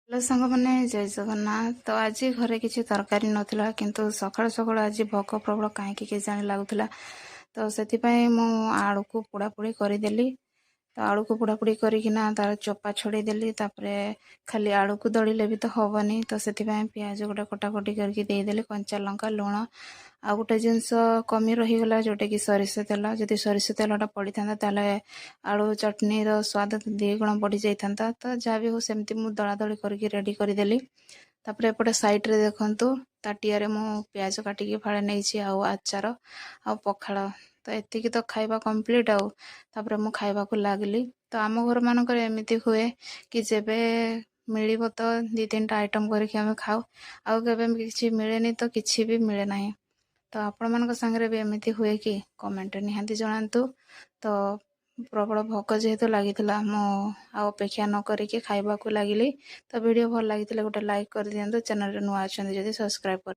Hello ସାଙ୍ଗମାନେ, ଜୟ ଜଗନ୍ନାଥ। ତ ଆଜି ଘରେ କିଛି ତରକାରୀ ନଥିଲା, କିନ୍ତୁ ସକାଳୁ ସକାଳୁ ଆଜି ଭୋକ ପ୍ରବଳ କାହିଁକି କେଜାଣି ଲାଗୁଥିଲା। ତ ସେଥିପାଇଁ ମୁଁ ଆଳୁକୁ ପୋଡ଼ାପୋଡ଼ି କରିଦେଲି। ତ ଆଳୁକୁ ପୋଡ଼ାପୋଡ଼ି କରିକିନା ତାର ଚୋପା ଛଡ଼େଇଦେଲି। ତାପରେ ଖାଲି ଆଳୁକୁ ଦଳିଲେ ବି ତ ହେବନି, ତ ସେଥିପାଇଁ ପିଆଜ ଗୋଟେ କଟାକଟି କରିକି ଦେଇଦେଲି, କଞ୍ଚା ଲଙ୍କା, ଲୁଣ। ଆଉ ଗୋଟେ ଜିନିଷ କମି ରହିଗଲା, ଯେଉଁଟାକି ସୋରିଷ ତେଲ। ଯଦି ସୋରିଷ ତେଲଟା ପଡ଼ିଥାନ୍ତା, ତାହେଲେ ଆଳୁ ଚଟଣିର ସ୍ୱାଦ ଦୁଇଗୁଣ ବଢ଼ିଯାଇଥାନ୍ତା। ତ ଯାହା ବି ହଉ, ସେମିତି ମୁଁ ଦଳାଦଳି କରିକି ରେଡ଼ି କରିଦେଲି। ତାପରେ ଏପଟେ ସାଇଡ଼୍ରେ ଦେଖନ୍ତୁ, ତାଟିଆରେ ମୁଁ ପିଆଜ କାଟିକି ଫାଳେ ନେଇଛି, ଆଉ ଆଚାର ଆଉ ପଖାଳ। ତ ଏତିକି ତ ଖାଇବା କମ୍ପ୍ଲିଟ୍। ଆଉ ତାପରେ ମୁଁ ଖାଇବାକୁ ଲାଗିଲି। ତ ଆମ ଘରମାନଙ୍କରେ ଏମିତି ହୁଏ କି ଯେବେ ମିଳିବ ତ ଦୁଇ ତିନିଟା ଆଇଟମ୍ କରିକି ଆମେ ଖାଉ, ଆଉ କେବେ କିଛି ମିଳେନି ତ କିଛି ବି ମିଳେ ନାହିଁ। ତ ଆପଣମାନଙ୍କ ସାଙ୍ଗରେ ବି ଏମିତି ହୁଏ କି? କମେଣ୍ଟରେ ନିହାତି ଜଣାନ୍ତୁ। ତ ପ୍ରବଳ ଭୋକ ଯେହେତୁ ଲାଗିଥିଲା, ମୁଁ ଆଉ ଅପେକ୍ଷା ନ କରିକି ଖାଇବାକୁ ଲାଗିଲି। ତ ଭିଡ଼ିଓ ଭଲ ଲାଗିଥିଲେ ଗୋଟେ ଲାଇକ୍ କରିଦିଅନ୍ତୁ। ଚ୍ୟାନେଲରେ ନୂଆ ଅଛନ୍ତି ଯଦି ସବସ୍କ୍ରାଇବ୍ କରି